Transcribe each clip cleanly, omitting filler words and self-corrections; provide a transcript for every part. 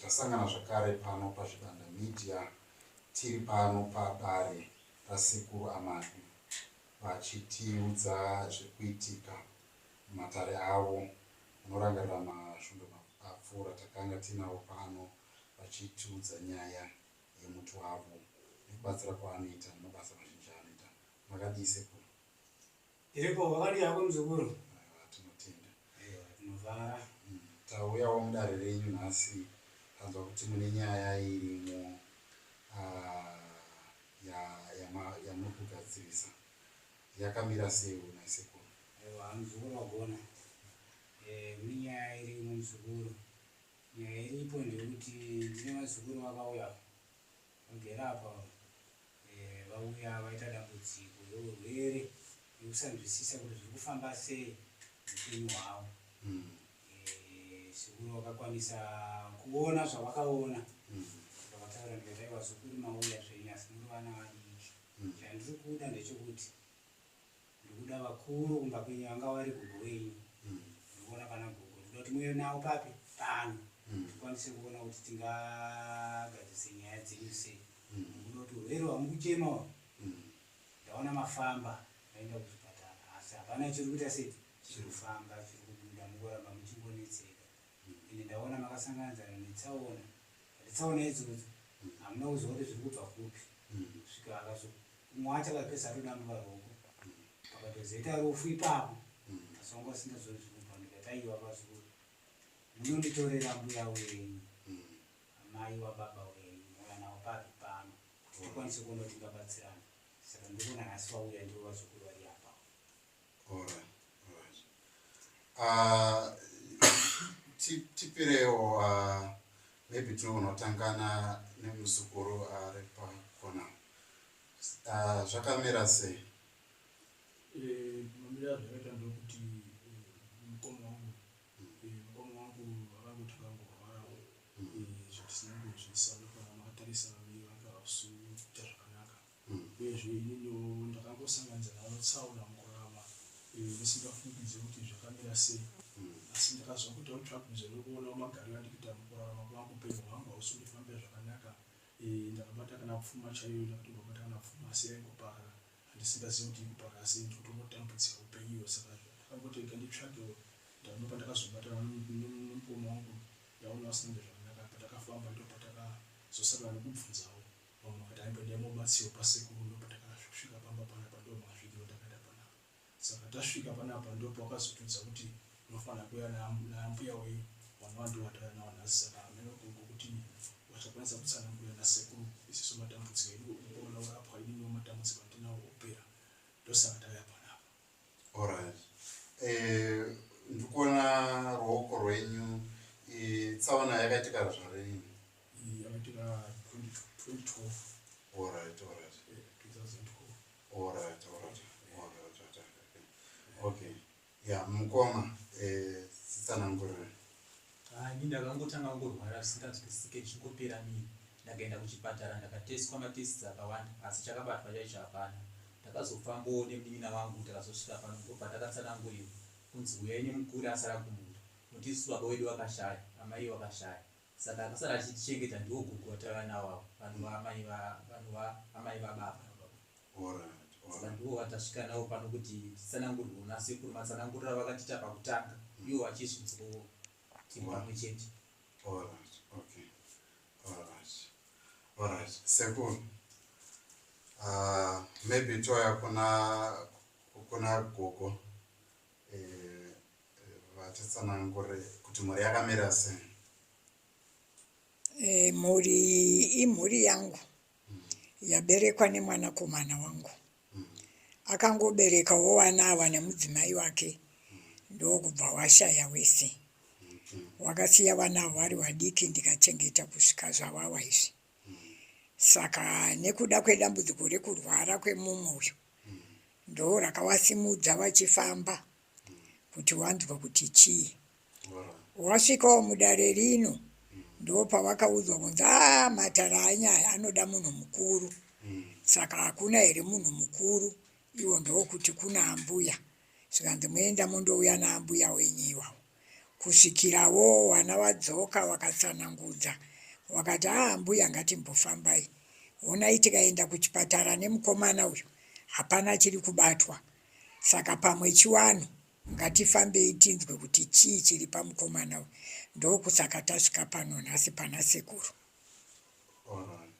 Tasangana zvakare pano paZvibanda Media tiri pano padare raSekuru Amadu vachitiudza zviri kuitika mumatare avo. Munorangarira masvondo apfuura takanga tinavo pano vachitiudza nyaya yemuti wavo nekubatsira kwaanoita nemabasa mazhinji aanoita. Makadii sekuru? Iripo, wakadii hako muzukuru? Aiwa, tinotenda. Aiwa, tinofara. Tauyawo mudare renyu nhasi tanzwa kuti mune nyaya irimo ah, yamuri kugadzirisa. Yakamira sei nhai sekuru? Aiwa, muzukuru wagona. Eh, mune nyaya irimo muzukuru. Nyaya iripo ndeyekuti ndine vazukuru vakauya vagere apa eh, vauya vaita dambudziko reurwere nekusanzwisisa kuti zviri kufamba sei upenyu hwavo. Eh, sekuru vakakwanisa kuona zvavakaona. Vakataura ndikati aiwa sekuru mauya zvenyu asi muri vana vadiki. Chandiri kuda ndechekuti ndikuda vakuru kumba kwenyu vanga vari gogo wenyu. Ndikuona pana gogo ndikuda kuti muuye navo papi pano tikwanise kuona kuti tingagadzirise nyaya dzenyu sei. Ndikuda kuti urwere hwamukuchema uhwu ndaona mafamba maenda kuzvipatara asi hapana chiri kuita sei chiri kufamba chiri kubuda mukuramba muchingonetseka. Ende ndaona makasanganidzana netsaona but tsaona idzodzo hamuna kuziva kuti zviri kubva kupi kusvika akazo umwe wacho akapesa atodambuka ruoko pakatozoita rufu ipapo asi wanga usingazivi zviri kubva ndikati aiwa vazukuru munonditorera mbuya wenyu amai wababa wenyu mouya navo papi pano kuti tikwanise kuona kuti tingabatsirana. Saka ndikuona nhasi vauya ndivo vazukuru vari apa. Alright, alright. Tipirewo maybe tinogona kutangana nemuzukuru ari pakona. Zvakamira sei? Eh, mamiriro azvakaita ndokuti mukoma wangu mukoma wangu vakangotanga kungorwarawo zvatisina kunzwisisa ndopa makatarisa muviri wake hausi kuita zvakanaka. Uyezve ininiwo ndakangosanganidzana netsaona mukurarama ndisingafungidze kuti zvakamira sei. Asi ndakazwa kuitawo tsvakurudzo nekuonawo magariro andikuita mukurarama kwangu upenyu hwangu hausi kundifambira zvakanaka. Ndakabata kana pfuma chaiyo ndakatombobata kana pfuma asi yaingoparara handisingazivi kuti ikuparara sei ndikutongotambudzika upenyu iwo saka ndakangoti rega nditsvakewo ndopandakazobatana nemukoma wangu ndaona vasina kuita zvakanaka patakafamba ndopatakazosangana nekubvunzawo Vamwe vakati aimboendai mobatsirwa kwasekuru ndopatakasvika pamba panapa ndomasvikiro takaita panapa. Saka tasvika panapa ndopawakazotiudza kuti unofanira kuuya naambuya wenyu vanova ndivo vatauya navo nhasi saka hameno gogo kuti vachakwanisa kutsanangurira nasekuru isisu matambudziko edu mukomana orapwa ininiwo matambudziko andinawo opera ndosaka tauya panapa. Alright. Eh, ndikuona ruoko rwenyu eh, tsaona yakaitika zvarini? Yakaitika 2012. Alright, alright. 2012. Alright, alright. Alright, alright. Okay. Yeah, mukoma eh tsanangurire. Ah, ini ndakangotanga kungorwara zvisinganzwisisike ndichingopera miri. Ndakaenda kuchipatara ndakatestwa matests akawanda asi chakabatwa chaicho hapana. Ndakazofambawo nemunin'ina wangu takazosvika pano ndobva takatsanangurirwa kunzi huyai nemukuru asara kumhuri nokuti isusu baba wedu vakashaya amai vakashaya saka akasara achitichengeta ndiwo gogo vataiva navo avo vanova amai vanova amai vababa. Saka ndivo vatasvika navo pano kuti titsanangurirwe nasekuru matsananguriro avakatiita pakutanga ivo vachizvinzwawo tiri pamwe chete. Alright, okay. Alright. Alright. Sekuru. Maybe toya kuna gogo vatitsanangure kuti mhuri yakamira sei. Mhuri iyi imhuri yangu yaberekwa nemwanakomana wangu. Akangoberekawo vana ava nemudzimai wake ndokubva washaya wese. Wakasiya vana ava vari vadiki ndikachengeta kusvika zvavawa izvi. Saka nekuda kwedambudziko rekurwara kwemumwe uyu ndorakavasimudza vachifamba kuti wanzwa kuti chii. Wasvikawo mudare rino ndopavakaudzwa kunzi aa matare anyaya anoda munhu mukuru. Saka hakuna here munhu mukuru ivo ndokuti kuna ambuya. Zvikanzi muenda mundouya naambuya wenyu iwawo. Kusvikirawo vana vadzoka vakatsanangudza. Wakati haa mbuya ngatimbofambai. Honai tikaenda kuchipatara nemukomana uyu hapana chiri kubatwa. Saka pamwe chivanhu ngatifambei tinzwe kuti chii chiri pamukomana uyu. Ndokusaka tasvika pano nhasi pana sekuru. Alright.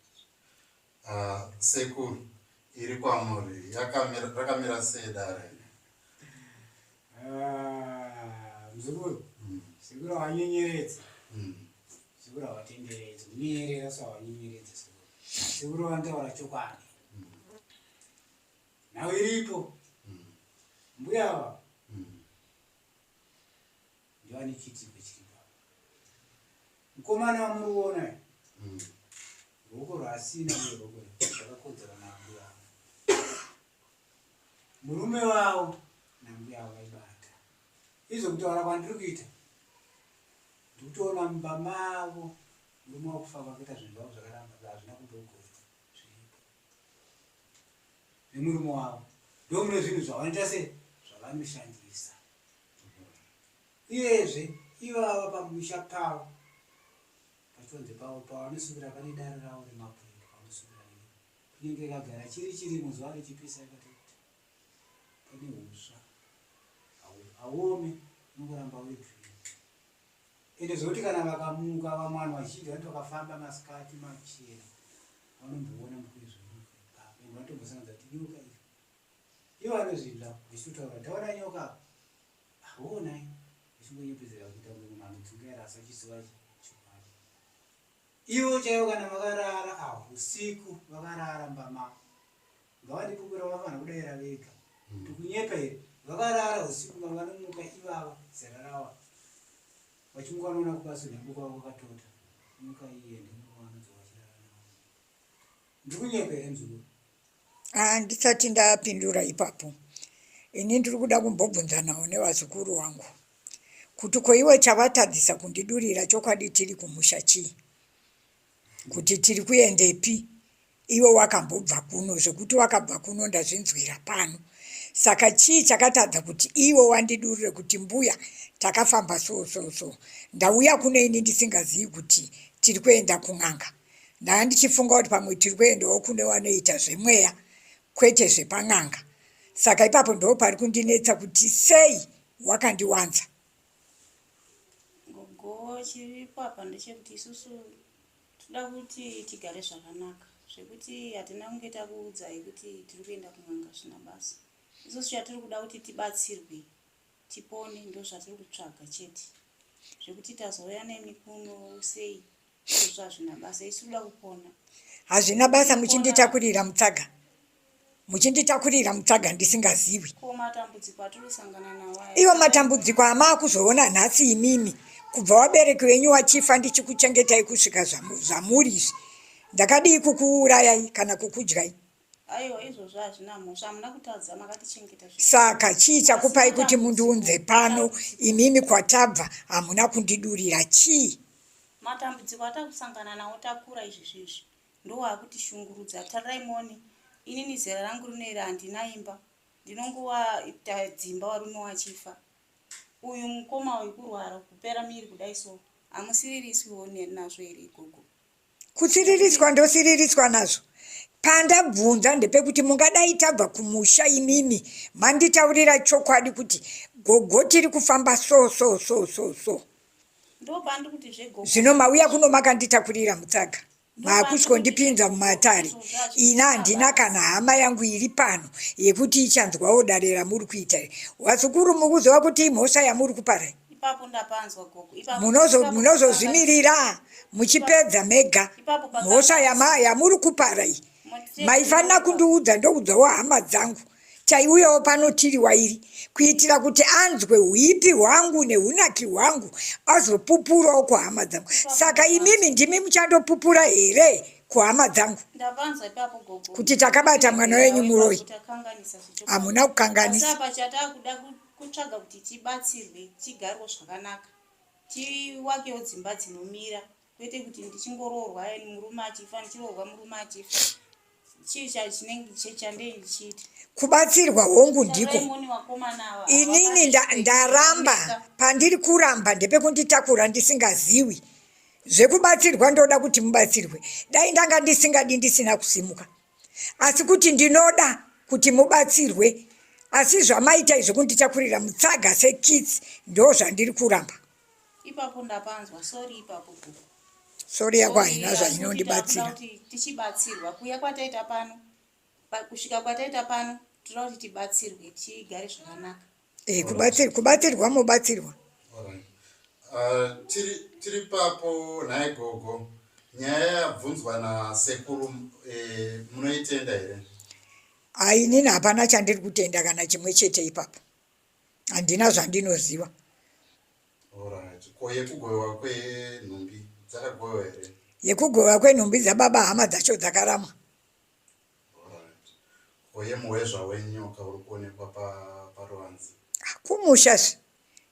Uh, sekuru iri kwamuri yakamira rakamira sei dare? Ah, mzukuru mm. Sekuru hawanyenyeredzi mm. Sekuru hawatenderedzi kunyenyerera so hawanyenyeredzi sekuru. Sekuru vanotaura chokwadi mm. Nhau iripo mm. Mbuya ava mm. Ndovane chiitiko chiripo apa. Mukomana wamuri kuona uyu mm. Ruoko rwaasina uye ruoko rwakakodzera nambuya avo. Murume wavo nambuya avo vaibata. Izvo kutaura kwandiri kuita ndikutoona mumba mavo murume wakufa kwakaita zvinhu zvavo zvakaramba hazvina kumbogorwa zviripo zvemurume wavo ndomune zvinhu zvavanoita se zvavanoshandisa Uyezve ivava pamusha pavo pachivanze pavo pavanosukira pane dare ravo remapuranga pavanosukira riripo kunyange ikagara chiri chirimo zuva richipisa ikatoita pane huswa hauome unongoramba uri green ende zvekuti kana vakamuka vamwe vanhu vazhinji vanoti vakafamba masikati machena vanomboona mukuizvonyoka ipapo ende vanotombosanganidza kuti nyoka iyo ivo vanozvinzwa vachitotaura taona nyoka apa Honai vachingonyepedzera kuita kunge munhu anodzungaira asi achiziva chokwadi. Ivo chaivo kana vakarara ava usiku vakarara mumba mavo ngavandipupura vanofanira kudaira vega kuti kunyepa here vakarara usiku vanomuka ivava zera ravo vachimuka vanoona kubaso nhengo kwavo kwakatota nyoka iye ndinova vanodzoka vachirara navo Ndikunyepa here mzukuru? Ah, ndisati ndapindura ipapo ini ndiri kuda kumbobvunzanawo nevazukuru wangu kuti ko iwe chavatadzisa kundidurira chokwadi tiri kumusha chii kuti tiri kuendepi iwe wakambobva kuno zvekuti wakabva kuno ndazvinzwira pano saka chii chakatadza kuti iwe wandidurire kuti mbuya takafamba so so so ndauya kuno ini ndisingazivi kuti tiri kuenda kun'anga Ndanga ndichifunga kuti pamwe tiri kuendawo kune vanoita zvemweya kwete zvepan'anga. Saka ipapo ndipo pari kundinetsa kuti sei wakandiwanza. Gogo chiripo apa ndechekuti isusu toda kuti tigare zvakanaka zvekuti hatina kunge takuudzai kuti tiri kuenda kun'anga zvina basa. Isusu chatiri kuda kuti tibatsirwe tipone ndozvatiri kutsvaga chete zvekuti tazouya nemi kuno sei izvozvo hazvina basa isu toda kupona hazvina basa muchinditakurira mutsaga muchinditakurira mutsaga ndisingazivi ko matambudziko atiri kusangana nawo aya iwo matambudziko amaakuzoona nhasi imimi kubva wabereki wenyu wachifa ndichikuchengetai kusvika zvamuri izvi ndakadii kukuurayai kana kukudyai Aiwa izvozvo hazvina mhosva hamuna kutadza makatichengeta Saka chii chakupai kuti mundiunze pano imimi kwatabva hamuna kundidurira chii? Matambudziko atakusangana nawo takura izvezvi izvi ndoakutishungurudza tarirai muone inini zera rangu rino iri handina imba ndinongova dzimba varume wachifa uyu mukoma uyu kurwara kupera miri kudai so hamusiririswiwo nazvo here gogo Kusiririswa ndosiririswa nazvo. Pandabvunza ndepekuti mungadai tabva kumusha imimi manditaurira chokwadi kuti gogo tiri kufamba so so so so so. Zvino mauya kuno makanditakurira mutsaga maakusvikondipinza mumatare ini handina kana hama yangu iri pano yekuti ichanzwawo dare ramuri kuita iri wazukuru mukuzova kuti imhosva yamuri kupara Ipapo ndapanzwa gogo. Ipapo munozozvimirira muchipedza mega mhosva yamuri kupara iyi. Maifanira kundiudza ndoudzawo hama dzangu taiuyawo pano tiri wairi kuitira kuti anzwe huipi hwangu nehunaki hwangu azopupurawo kuhama dzangu. Saka imimi ndimi muchandopupura here kuhama dzangu kuti takabata mwana wenyu muroyi? Hamuna kukanganisa. Kutsvaga kuti tibatsirwe tigarewo zvakanaka tiwakewo dzimba dzinomira kwete kuti ndichingoroorwa murume achifa ndichiroorwa murume achifa chii chinenge chandei ndichiita kubatsirwa hongu ndiko inini ndaramba pandiri kuramba ndepekunditakura ndisingaziwi. Zvekubatsirwa ndoda kuti mubatsirwe. Dai ndanga ndisingadi ndisina kusimuka. Asi kuti ndinoda kuti mubatsirwe. Asi zvamaita izvo kunditakurira mutsaga sekitsi ndozvandiri kuramba. Ipapo ndapanzwa sorry ipapo gogo. Sorry yako haina zvainondibatsira. Tichibatsirwa kuya kwataita pano kusvika kwataita pano tinoda kuti tibatsirwe tigare zvakanaka. Eh, kubatsirwa kubatsirwa mobatsirwa. Uh, tiri tiri papo nhai gogo nyaya yabvunzwa nasekuru eh, munoitenda here? Ainini hapana chandiri kutenda kana chimwe chete ipapo. Handina zvandinoziva. Alright. Ko yekugovewa kwenhumbi dzakagovewa here? Yekugovewa kwenhumbi dzababa hama dzacho dzakaramwa. Alright. Ko yemuhwezva wenyoka uri kuonekwa paruvanze? Ah, kumusha zve.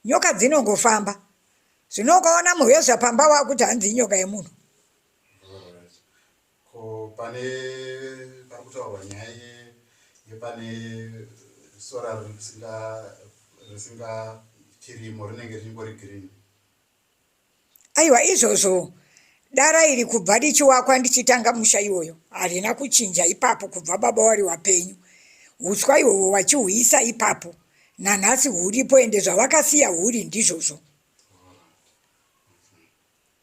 Nyoka dzinongofamba. Zvino ukaona muhwezva pamba wakuti hanzi inyoka yemunhu. Alright. Ko pane pari kutaurwa nyaya yepane sora risinga risinga chirimo rinenge richingori green. Aiwa izvozvo dara iri kubva richiwakwa ndichitanga musha iwoyo harina kuchinja ipapo kubva baba wari wapenyu. Huswa ihwohwo wachihuisa ipapo nanhasi huripo ende zvawakasiya huri ndizvozvo.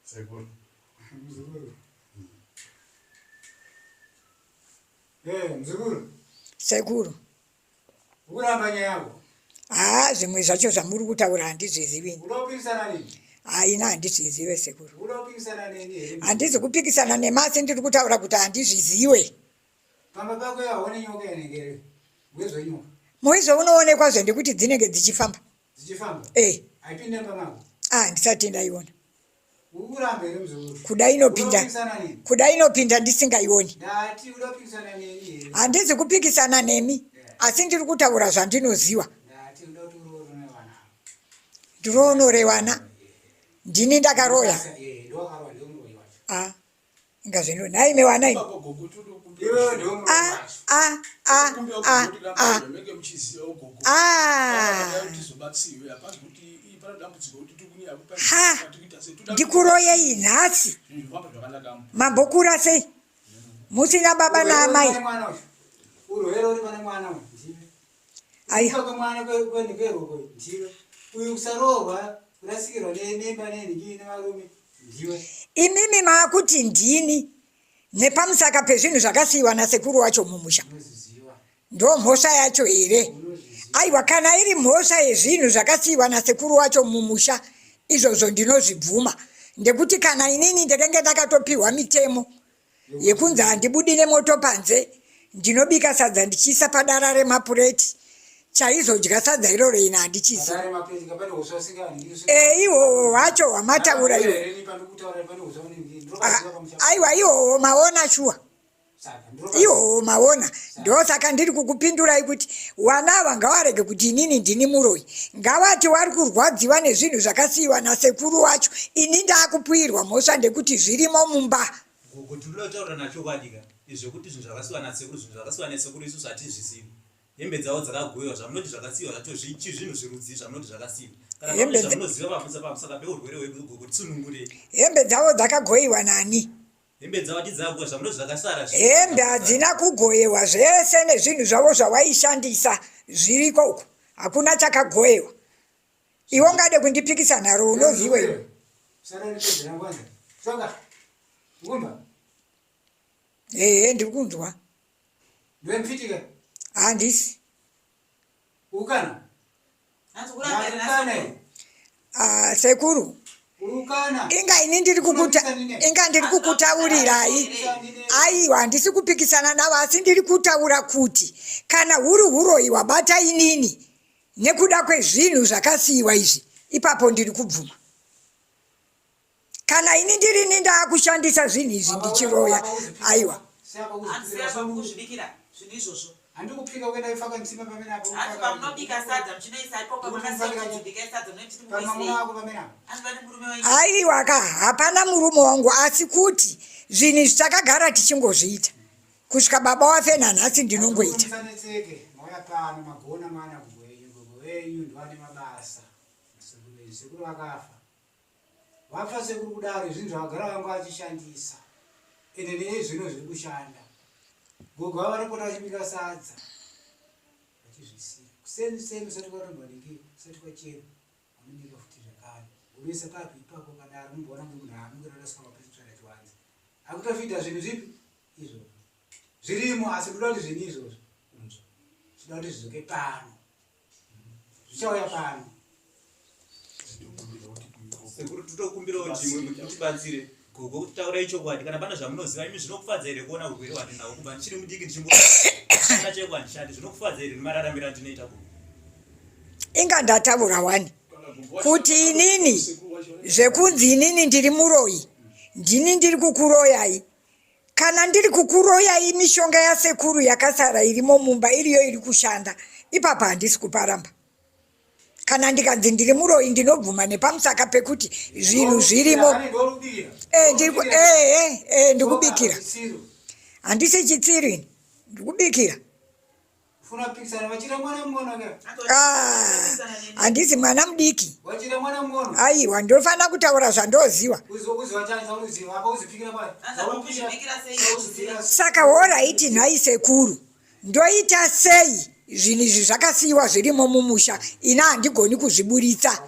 Sekuru. Muzukuru. Eh, muzukuru. Sekuru. Ukuramba nyaya yako. Haa zvimwe zvacho zvamuri kutaura handizvizivi. Uda kupikisana neni? Haina handizvizive sekuru. Uda kupikisana neni here? Handizi kupikisana nemasi ndiri kutaura kuti handizviziwe. Pamba pako yaone nyoka inenge wezvenyoka. Muizvo unoonekwa zve ndekuti dzinenge dzichifamba. Dzichifamba? Eh. Haipinde mumba mako? Ah, ndisati ndaiona. Ukuramba here muzukuru? Kuda inopinda. Kuda inopinda ndisingaioni. Ndati uda kupikisana neni here? Handizi kupikisana nemi. Yeah. Asi ndiri kutaura zvandinoziwa. Ndati uda kuti uroorwe nevana. Ndiroonore vana. Ndini ndakaroya. Eh, ndowakaroya ndiwe muroyi wacho. Ah. Inga zvino nhai mewana imi. Ah, ah, ah, ah, ah. Ah. Ha. Ndikuroyei nhasi. Mambokura sei? Musina baba naamai. Urwere uri pane mwana uyu ndiwe. Aiwa. Kwemwana kwenheroko ndiwe. Uyu kusaroorwa kurasikirwa nemba nenhingi nevarume ndiwe. Imimi maakuti ndini nepamusaka pezvinhu zvakasiyiwa nasekuru wacho mumusha. Ndomhosva yacho here? Aiwa kana iri mhosva yezvinhu zvakasiyiwa nasekuru wacho mumusha izvozvo ndinozvibvuma ndekuti kana inini ndakanga ndakatopiwa mitemo yekunzi handibudi nemoto panze ndinobika sadza ndichiisa padara remapureti chaizodya sadza iroro ini handichizi e ihoho hwacho hwamataura iwo aiwa ihoho maona shuwa ihoho maona ndosaka ndiri kukupindurai kuti wana ava ngawarege kuti inini ndini muroyi ngawati wari kurwadziwa nezvinhu zvakasiyiwa nasekuru wacho ini ndakupuirwa mhosva ndekuti zvirimo mumba Gogo tinoda kutaura nachokwadi ka izvo kuti zvinhu zvakasiwa nasekuru zvinhu zvakasiwa nesekuru isusu hatizvizivi hembe dzavo dzakagoiwa zvamunoti zvakasiiwa zvacho zvichi zvinhu zvirudzii zvamunoti zvakasiiwa kana Hembe pane dza- zvamunoziva pamusa pamusaka peurwere hwedu gogo tsunungurei hembe dzavo dzakagoiwa nani hembe dzavo hatidzakugwa zvamunoti zvakasara zvii hembe zvakasara hadzina kugoyewa zvese nezvinhu zvavo zvawaishandisa zviriko uko hakuna chakagoyewa iwe ungade kundipikisa nharo unoziwa iwe ehe ndiri kunzwa handisi ah, sekuru inga ini ndiri kukuta inga ndiri kukutaurirai aiwa handisi kupikisana navo asi ndiri kutaura kuti kana huri huroyi hwabata inini Nekuda kwezvinhu zvakasiiwa izvi ipapo ndiri kubvuma. Kana ini ndirini ndaakushandisa zvinhu izvi ndichiroya aiwa. Aiwa ka hapana murume wangu asi kuti zvinhu izvi takagara tichingozviita. Kusvika baba wafe nanhasi ndinongoita. Musanetseke mauya pano magona mwana gogo wenyu gogo wenyu ndovane mabasa sekuru venyu sekuru vakafa Vafa sekuru kudaro zvinhu zvavagara vanga vachishandisa ende neizvino zviri kushanda. Gogo ava vanopota vachibika sadza vachizvisira kuseni seni usati kwatomboniki usati kwachena vanobika futi zvakare unoisa papi ipapo kadaro unomboona kunge munhu anonge raraswa mapiritsvara chiwanze akutofita zvinhu zvipi izvozvo zvirimo asi ndoda kuti zvinhu izvozvo unzwa zvinoda kuti zvidzoke pano zvichauya pano sekuru totokumbirawo kuti imwe mutibatsire gogo kuti taurai chokwadi kana pane zvamunoziva imi zvinokufadza here kuona urwere hwandinawo kubva ndichiri mudiki ndichingoshanda chaiko handishandi zvinokufadza here nemararamiro andinoita gogo inga ndataura wani kuti inini zvekunzi inini ndiri muroyi ndini ndiri kukuroyai Kana ndiri kukuroyai mishonga yasekuru yakasara irimo mumba iriyo iri kushanda ipapa handisi kuparamba. Kana ndikanzi ndiri muroyi ndinobvuma nepamusaka pekuti zvinhu zvirimo. Eh, ndiri ku- eh, eh, eh, ndikubikira. Handisi chitsiru ini. Ndikubikira. Ah, handisi mwana mudiki aiwa ndofanira kutaura zvandoziwa saka horaiti nhai sekuru ndoita sei zvinhu izvi zvakasiyiwa zvirimo mumusha ini handigoni kuzviburitsa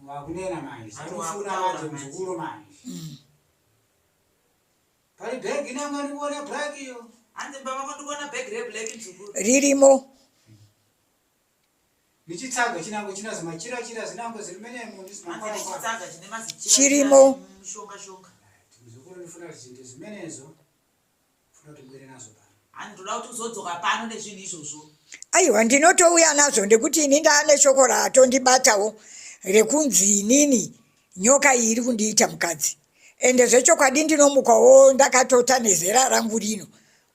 wakunena manje sakufuna manje mzukuru manje mm. Pari bag inanga ndikuona black iyo. Hanzi baba ko ndikuona bag re black mzukuru. Ririmo. Nichitsaga chinango china zimachira chira zinango ziri mene mu ndisimakwara. Chitsaga chine mazichira. Chirimo. Shonga shonga. Mzukuru ndifuna zvinhu zimenezo. Funa kuti bwere nazo pano. Hanzi ndoda kuti uzodzoka pano nezvinhu izvozvo. Aiwa ndinotouya nazvo ndekuti ini ndaane shoko ratondibatawo rekunzi inini Nyoka iyi iri kundiita mukadzi ende zvechokwadi ndinomukawo ndakatota nezera rangu rino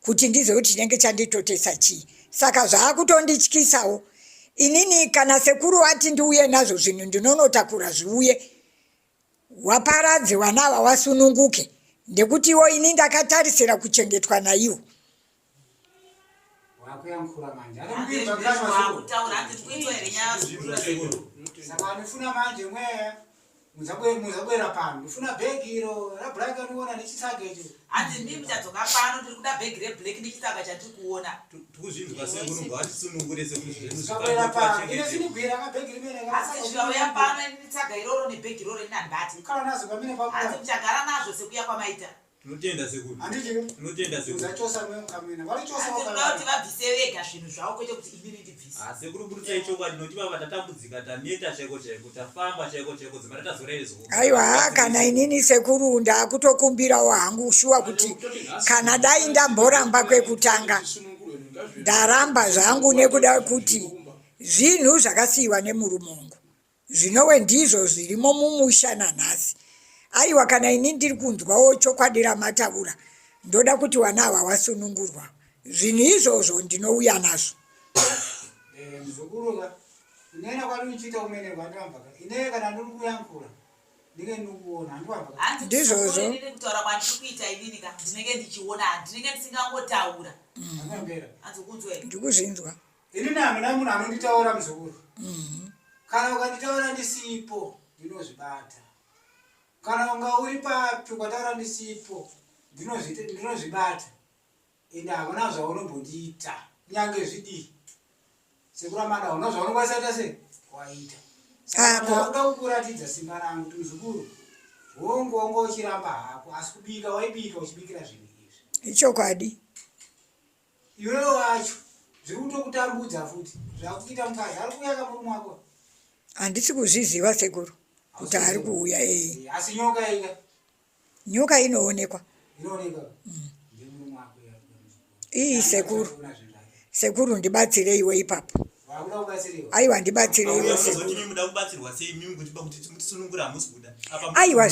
kuti ndizive kuti chinenge chanditotesa chii saka zvaakutondityisawo inini kana sekuru wati ndiuye nazvo zvinhu ndinonotakura zviuye waparadze wana ava wasununguke ndekutiwo ini ndakatarisira kuchengetwa naiwo wakuyankhula manje saka ndifuna manje mweya muzabwera pano ndifuna bhegi iro rablack andiona nechitsaga icho hanzi ndii muchadzoka pano tiri kuda bhegi reblack nechitsaga chatiri kuona tikuzvinzwa sekuru ngavatisunungure sekuru pano ine sinigwira kabhegi rimene asi zvikauya pano ini tsaga iroro nebhegi iroro ini handibati kala nazo pamene hanzi muchagara nazvo sekuya kwamaita Tinotenda sekuru. Handiti Tinotenda sekuru. Usachosa mwe kamena. Walichosa Hanzi kuda kuti vabvise vega zvinhu zvavo kwete kuti inini ndibvise. Ah sekuru buritsai chokwadi nokuti baba tatambudzika taneta chaiko chaiko tafamba chaiko chaiko dzimara tazora izvo. Aiwa haa kana inini sekuru ndakutokumbirawo hangu shuwa kuti kana dai ndamboramba kwekutanga ndaramba zvangu nekuda kuti zvinhu zvakasiyiwa nemurume wangu Zvinowe ndizvo zvirimo mumusha nanhasi. Aiwa kana ini ndiri kunzwawo chokwadi ramataura ndoda kuti wana ava wasunungurwa. Zvinhu izvozvo ndinouya nazvo. Eh, mzukuru ka kunena kwari uchiita kumene kwandamba ka ine kana ndiri kuyankura ndinge ndikuona handiwamba ka Hanzi Ndizvozvo. muzukuru inini kutaura kwandiri kuita inini ka ndinenge ndichiona ndinenge ndisingangotaura. Anambera Hanzi ukunzwa here? Ndikuzvinzwa. Inini hamuna munhu anonditaura muzukuru. Kana ukanditaura ndisipo ndinozvibata. Kana unga uri papi ukataura ndisipo ndinozvibata. Ende hakuna zvaunombondiita kunyange zvidii. Sekuru Amanda hauna zvaunokwanisa kuita sei? Waita. Saka ndakuda kukuratidza simba rangu kuti muzukuru hongu wanga uchiramba hako asi kubika waibika uchibikira zvinhu izvi. Ichokwadi. Iwewe wacho zviri kutokutambudza futi zvakuita mukadzi ari kuuya kamurume wako. Handisi kuzviziva sekuru kuti ari kuuya ee. Eh, asi nyoka ika. Nyoka inoonekwa. Inoonekwa. Mm. Ii sekuru. Sekuru ndibatsireiwo ipapo. Aiwa ndibatsireiwo sekuru. Aiwa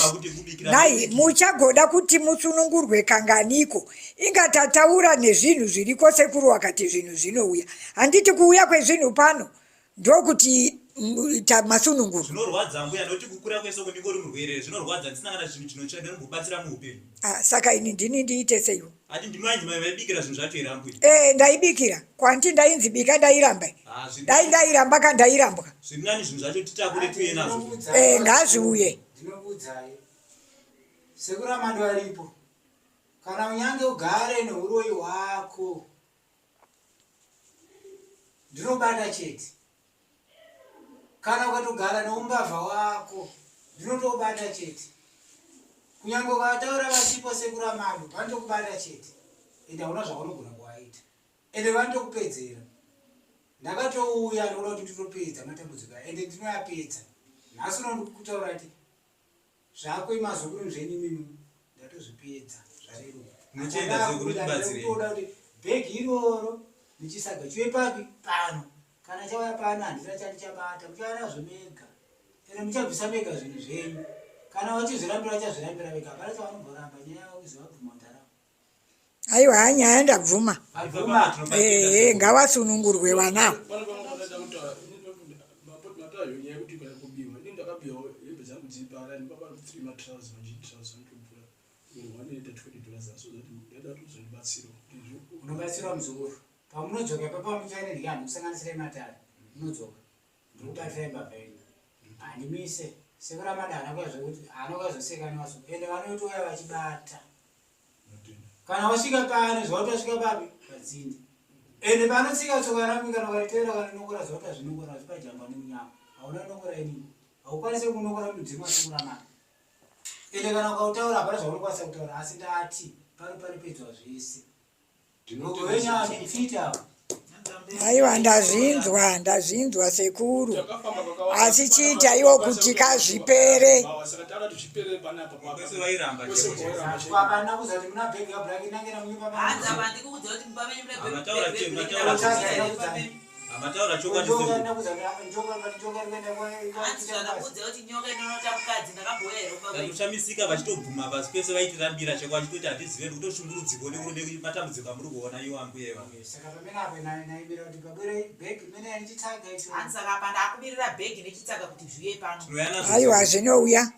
nhai muchagoda kuti musunungurwe kanganiko inga tataura nezvinhu zviriko sekuru wakati zvinhu zvinouya handiti kuuya kwezvinhu pano. Ndokuti masunungurwa. Zvinorwadza mbuya nekuti kukura kwese uku ndingori murwere zvinorwadza ndisina kana chinhu chinotsva ndinombobatsira muupenyu. Ah, saka ini ndini ndiite seiwo? Ati ndimi vainzi mai vaibikira zvinhu zvacho here ambuya? Eh, ndaibikira. Kwanti ndainzi bika ndairamba. Ah, zviri Dai ndairamba ka ndairambwa. Zviri nani zvinhu zvacho titakure tiuye nazvo. Eh, ngazviuye. Ndinokuudzai. Sekuru Amadu aripo. Kana unyange ugare neuroyi hwako. Ndinobata chete. Kana ukatogara neumbavha wako ndinotobata chete. Kunyange ukataura vasipo sekuru Amadu vanotokubata chete. Ende hauna zvaunogona kuvaita. Ende vanotokupedzera. Ndakatouya ndokuda kuti nditopedza matambudziko aya ende ndinoyapedza. Nhasi uno ndikutaura kuti Zvako imazukuru zvenyu imimi ndatozvipedza zvareruka. Tinotenda sekuru tibatsirei. Ndikutoda kuti bhegi iroro nechisaga chive papi pano. Kana chauya pano handina chandichabata muchauya nazvo mega. Ende muchabvisa mega zvinhu zvenyu. Kana vachizvirambira vachazvirambira vega hapana chavanomboramba nyaya yavo kuzovabvuma mudhara. Aiwa haa nyaya ndabvuma. Abvuma. Ehe ngawasunungurwe vana. Unobatsirwa muzukuru. Pamunodzoka ipapa muchaine ndyanhu kusanganisira matare. Munodzoka. Ndikubatsirai mbavha yenyu. Handimise. Sekuru Amada haana kuya zvekuti haana kuya zvoseka nevasu. Ende vanotouya vachibata. Kana wasvika pano zvakuti wasvika papi? Padzinde. Ende panotsika tsoka rangu kana ukaritevera ukarinokora zvakuti azvinokora zvipajamba nemunyama. Hauna nokora inini. Haukwanise kunokora mudzimu wasekuru Amada. Ende kana ukautaura hapana zvaunokwanisa kutaura asi ndati pano panopedzwa zvese. Aiwa ndazvinzwa ndazvinzwa sekuru asi chiitaiwo kuti kazvipere. Amataura chokwadi sekuru. Ndatoshamisika vachitobvuma pasi pese vaitirambira chako vachitoti hatizive ndikutoshungurudziko nematambudziko amuri kuona iwo ambuya iva. Saka pamene apo naimira kuti pabwere bag mene yandichitsaga icho. Hanzi saka apa ndakumirira bag nechitsaga kuti zviuye pano. Aiwa zvinouya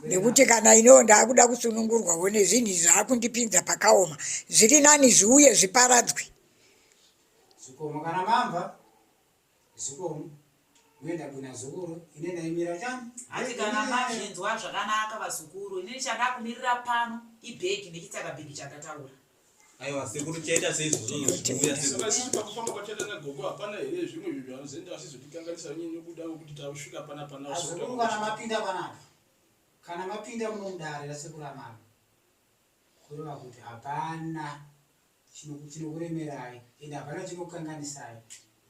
nekuti kana iniwo ndaakuda kusunungurwawo nezvinhu izvi zvaakundipinza pakaoma zviri nani zviuye zviparadzwe. Zikomo kana mamva zikomo muenda kuna zukuru ine ndaimira chani. Hanzi kana mazvinzwa zvakanaka vazukuru inini chandakumirira pano ibhegi nechitsaka bhegi chandataura. Aiwa sekuru chaita seizvozvo zvichiuya sekuru. Saka isusu pakufamba kwataita nagogo hapana here zvimwe izvi zvanozoenda achizotikanganisa nyini nekuda kwekuti tasvika panapa now. Azukuru kana mapinda panapa kana mapinda muno mudare rasekuru amama kureva kuti hapana chinokuremerai ende hapana chinokukanganisai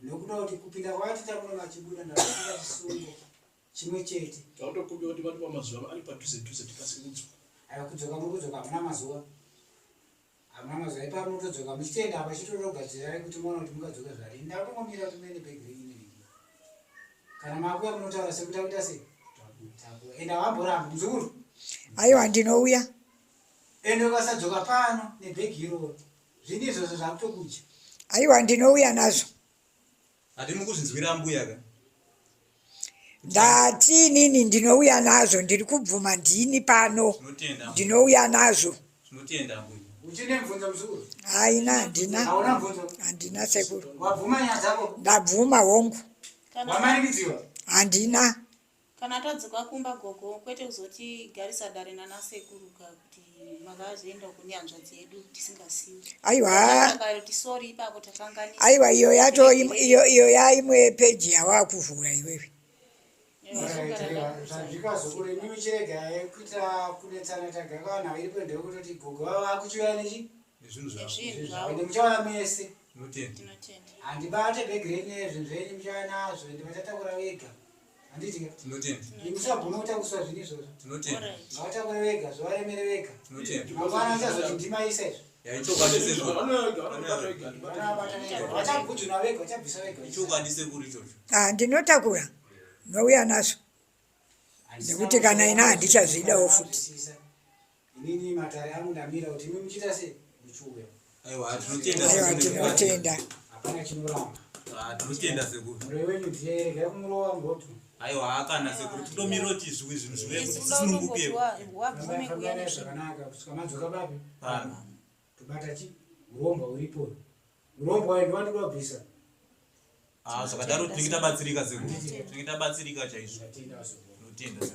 nokuda kuti kupinda kwavatiita muno vachibuda ndavakuda chisungo chimwe chete. Takutokumbira kuti vatipa mazuva ari padhuze dhuze tikasike kudzoka. Aiwa kudzoka muri kudzoka hamuna mazuva hamuna mazuva ipapo munotodzoka muchitoenda apa chitotogadzirai kuti muone kuti mungadzoka zvarini ndakutongomira kuti muende bhegi renyu neriki kana makuya munotaura sekuti akuita sei takuya ende havamborambi muzukuru. Aiwa ndinouya. Ende ukasadzoka pano nebhegi iroro zvinhu izvozvo zvakutokudya. Aiwa ndinouya nazvo. Hati mukuzvinzwira ambuya ka. Ndati inini ndinouya nazvo ndiri kubvuma ndini pano. Ndinouya nazvo. Tinotenda ambuya. Uchine mvunzo mzukuru? Haina handina. Hauna mvunzo? Handina sekuru. Wabvuma nyaya dzako? Ndabvuma hongu. Wamanikidziwa? Handina. Kana tadzoka kumba gogo kwete kuzotigarisa dare nana sekuru ka kuti makazoenda uko nehanzvadzi yedu tisingasiwi. Aiwa. Takati sorry ipapo takanganisa. Aiwa iyo yato iyo iyo yaimwe page yawakuvhura iwewe. Zvazvika zukuru imimi chiregai kuita kunetsana taga kana iripo ndekutoti gogo vakuchiuya nechi Nezvinhu zvavo. Nezvinhu zvavo. Ende muchauya mese. Tinotenda. Tinotenda. Handibate bhegi renyu nezvinhu zvenyu muchauya nazvo ende vachatakura vega. Handiti ka? Tinotenda. Imi musabvuma kutakuriswa zvinhu izvozvo. Tinotenda. Alright. Ngavatakure vega, zvivaremere vega. Tinotenda. Mangwana vachazoti ndimaisa izvo. Ya ichokwadi sekuru. Vanobata vega. Vanobata vega. Vachabvujuna vega, vachabvisa vega. Ichokwadi sekuru ichocho. Ah, ndinotakura ndouya nazvo nekuti kana ina handichazvidawo futi. Inini matare angu ndamira kuti imi muchiita sei muchiuya. Aiwa tinotenda. Aiwa tinotenda. Hapana chinoramba. Ah, tinotenda sekuru. Muroyi wenyu ndiye regai kumurova ngoto. Aiwa hakana sekuru tinomirira kuti zviwe zvinhu zvive Isu kuti toda tisununguke. kutongoti wabvume kuuya Fambai nezvinhu. zvakanaka kusvika madzoka papi. Pano. Tobata chi urombwa uripo. Urombwa uyu ndiwandinoda kubvisa. Ah, zvakadaro tinenge tabatsirika sekuru. Tinenge tabatsirika chaizvo. Ndatenda sekuru. Tinotenda sekuru.